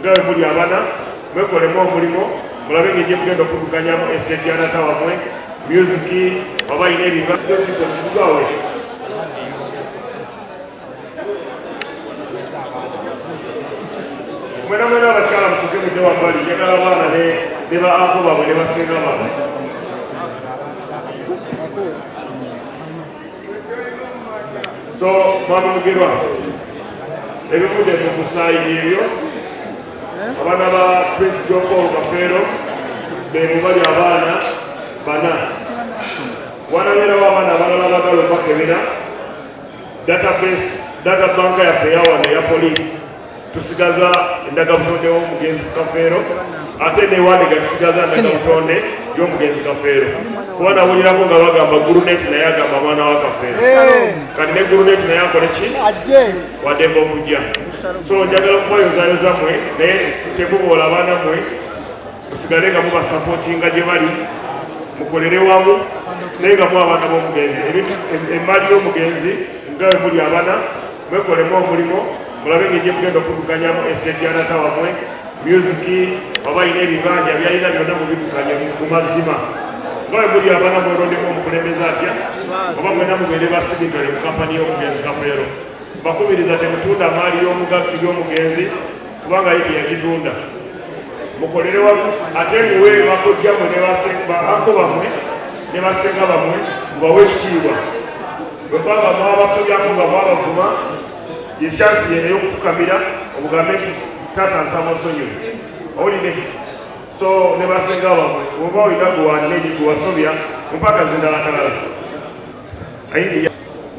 Nga bwe muli abana, mwekolemu omulimu, mulabe engeri gye mugenda okuddukanyamu estate ya taata wammwe, music oba alina ebiva gawe. Mwena mwena abakyala mufuke mudde wabbali, njagala abaana ne ba ako baabwe ne basenga baabwe. So mwami Mugerwa, ebivudde mu musaayi byebyo. Abaana ba Prince John Paul Kafeero bebo bali abaana bana. Wanabeerawo abaana abalala abagala obakebera database, data banka yaffe eyawano eya poliisi, tusigaza endagabutonde y'omugenzi Kafeero, ate newandega tusigaza endagabutonde y'omugenzi Kafeero, kuba nawulirako nga bagamba Gurunet naye agamba mwana wa Kafeero. Kati ne Gurunet naye akole ki? Waddembe okujja. So njagala kubayozayoza mmwe, naye temuboola abaana mmwe, musigale nga mubasapootinga gye bali, mukolere wamu, naye nga mu abaana b'omugenzi, emmaali y'omugenzi, nga bwe muli abana, mwekolemu omulimu, mulabe engeri gye mugenda okuddukanyamu estate ya taata wammwe, music oba alina ebibanja byalina byonna mubiddukanye mu mazima. Nga bwe muli abaana, mwerondemu omukulembeze atya, oba mwena mubeere ba signatory mu kampani y'omugenzi Kafeero. Bakubiriza temutunda maali y'omugenzi, kubanga ye teyagitunda. Mukolere wamu, ate muwe bakojjammwe ne baako bammwe ne basenga bammwe, mubawe ekitiibwa. Bwe baba mwabasobyako nga mwabavuma, ye chance yene ey'okufukamira omugambe nti taata nsaba onsonyiwe, owulidde? So ne basenga bammwe, bw'oba olina gwe gwe wasobya, mupaka zindala kalala. Ayindi.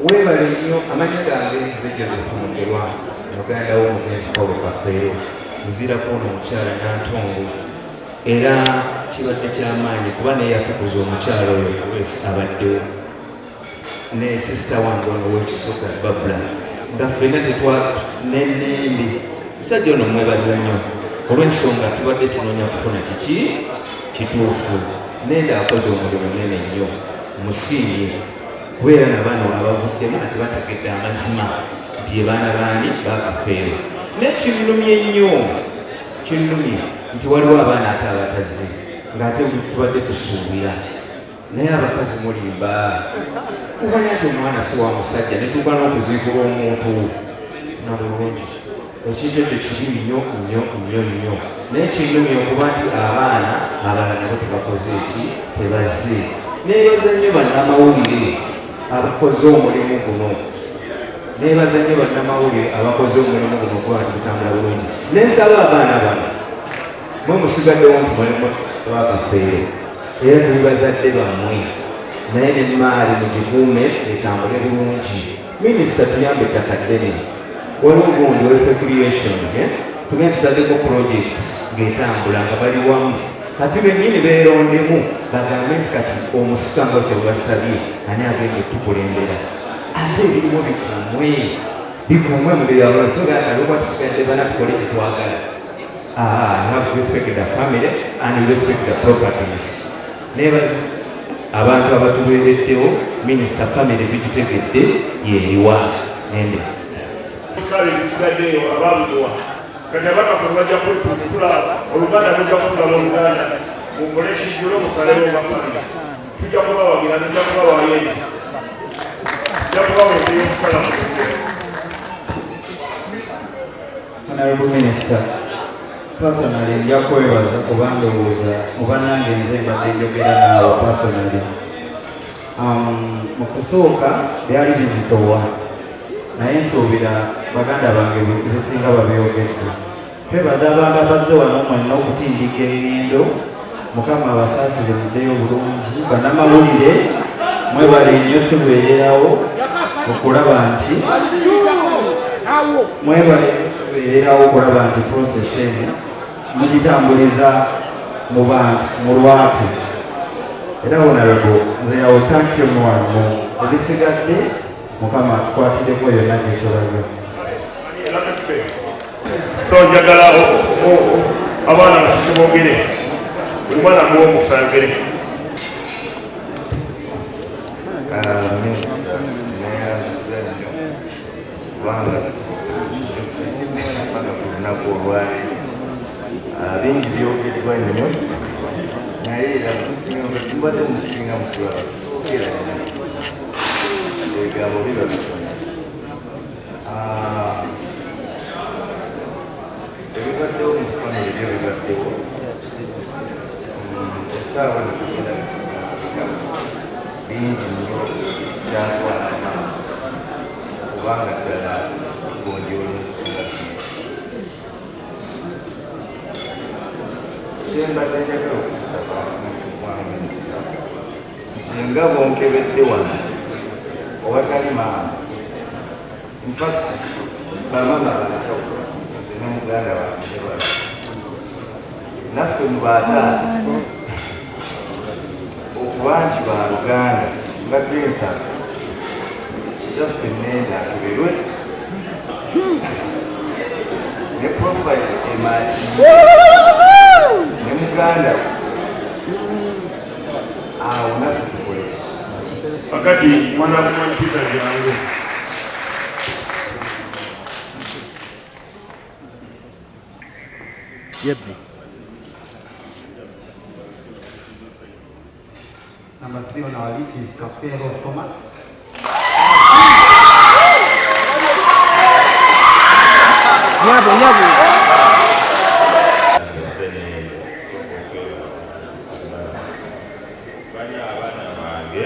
Weebale nnyo. Amannya gange nze Joseph Mugerwa, muganda w'omugenzi Paulo Kafeero. Nzirako ono omukyala Nantongo, era kibadde kyamaanyi kuba naye yatukuza omukyala oyo Grace abaddewo ne sister wange ono ow'ekisoga Babula, nga ffenna tetwa nenembi. Musajja ono mwebaza nnyo olw'ensonga tubadde tunoonya kufuna kiki kituufu. Nenda akoze omulimu munene nnyo, musiimye kubeera na bano abavuddemu ate bategedde amazima nti ye baana baani bakafeero. Naye kinnumye nnyo, kinnumye nti waliwo abaana ate abatazze ng'ate tubadde tusuubira. Naye abakazi mulimba, kumanya nti omwana si wa musajja netuuka n'okuziikula omuntu na bulungi. Ekintu ekyo kibi nnyo nnyo nnyo nnyo. Naye kinnumye okuba nti abaana abalala nabo tebakoze eki, tebazze. Neebaza nnyo bannamawulire abakoze omulimu guno, neebaza nnyo bannamawulire abakoze omulimu guno okuba nti gutambula bulungi. Nensaba abaana bano mwe musigaddewo nti mulimu bakafeero era tuli bazadde bammwe, naye nemmaali mugikuume etambule bulungi. Minisita tuyambe ettaka ddene, waliwo gundi wealth creation, eh? Tugenda tutaddeko project ng'etambula nga bali wamu. Kati bennyini beerondemu bagambe nti kati omusika nga kye basabye ani agenda otukulembera, ate ebirimu bikuumwe, bikuumwe mu byalo. So olwokuba tusigadde bana, tukole kyetwagala. Ah, you have to respect the family and you respect the properties. Nebaza abantu abatubeereddewo. Minisita, family tugitegedde yeriwa nende. Kale ebisigaddeyo ababituwa, kati abakaffe bajja kutula oluganda, mujja kutulaba oluganda, mukole ekijjulo, musalewo nga family. Tujja kubawagira, tujja kubawayo enti, tujja kubawa ente y'okusala. Honorable Minister, personally nja kwebaza kuba ndowooza mu bannange nze mbadde njogera naawe personally. Mu kusooka byali bizitowa, naye nsuubira baganda bange ebisinga babyogedde. Twebaza abantu abazze wano mwenna okutindika eŋŋendo. Mukama abasaasire muddeyo bulungi. Bannamawulire mwebale nnyo tubeererawo okulaba nti, mwebale nnyo tubeererawo okulaba nti process eno mugitambuliza mu bantu mu lwatu. Era honorable, nze I will thank you more and more. Ebisigadde Mukama atukwatireko yonna gyetulaga. So njagala abaana basike boogere, buli mwana muwe omukisa ayogere. Minisita, neyanziza nnyo kubanga tutuuse ku kinyusi paka ku lunaku olwaleero. Bingi byogeddwa nnyo, naye era mubadde musinga mutulaba twogera nnyo, ebigambo biba bitono. Ebibaddewo mu famire byo bibaddewo. Essaawa eno tugenda bingi nnyo kyatwala amaaso, kubanga ddala tugonjoola ensonga zino. Kyembadde njagala okusaba, mwami minisita, nti nga bwonkebedde wano owatali maama, infact bamaama bato, nze ne muganda wange ne bala naffe mu bataata okuba nti baluganda, mbadde nsaba kitaffe nenda akeberwe ne profile emaki ne muganda we, awo naffe tukole. Kakati mwana mwami Peter, jangu. Yebbi. Number 3 on our list is Kafeero Thomas. Nyabo, nyabo. Nze banya abaana bange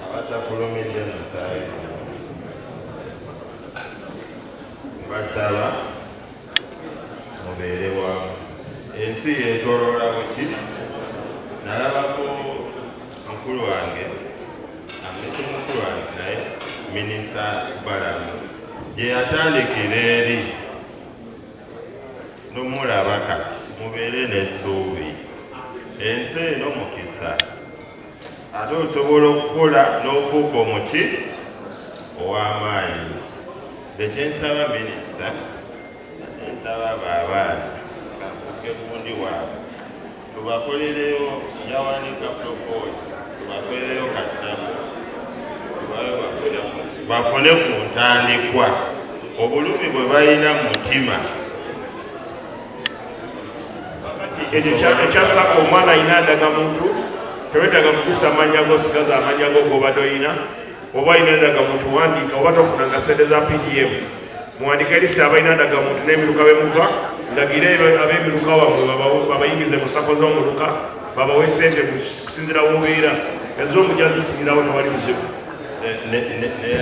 abatafulumidde musaayi, mbasaba mubeere wamu. Ensi yeetoloola buki. Nalabako mukulu wange, amuyite mukulu wange, naye Minisita Balamu gye yatandikira eri nomulaba. Kati mubeere n'essuubi, ensi eno mukisa, ate osobola okukola n'ofuuka omuki ow'amaanyi. Nze kyensaba minisita, ate nsaba abo abaana kafuuke gundi waabwe, tubakolereyo yawanika propose, tubakolereyo kasamu, tubawe bafune ku ntandikwa obulumi bwe balina mu mutima. Kakati ekyo ekya SACCO, omwana alina ndagamuntu, tewetaaga kukyusa amannya go, sigaza amannya go gobadde oyina. Oba alina ndagamuntu, wandiika. Oba tofunanga sente za PDM, muwandike lisiti abalina ndagamuntu n'emiruka bemuva, ndagire ab'emiruka wammwe babayingize mu SACCO z'omuluka, babawe sente kusinziira wobeera, ezo mujja zifunirawo, tewali buzibu. Ne- ne- ne-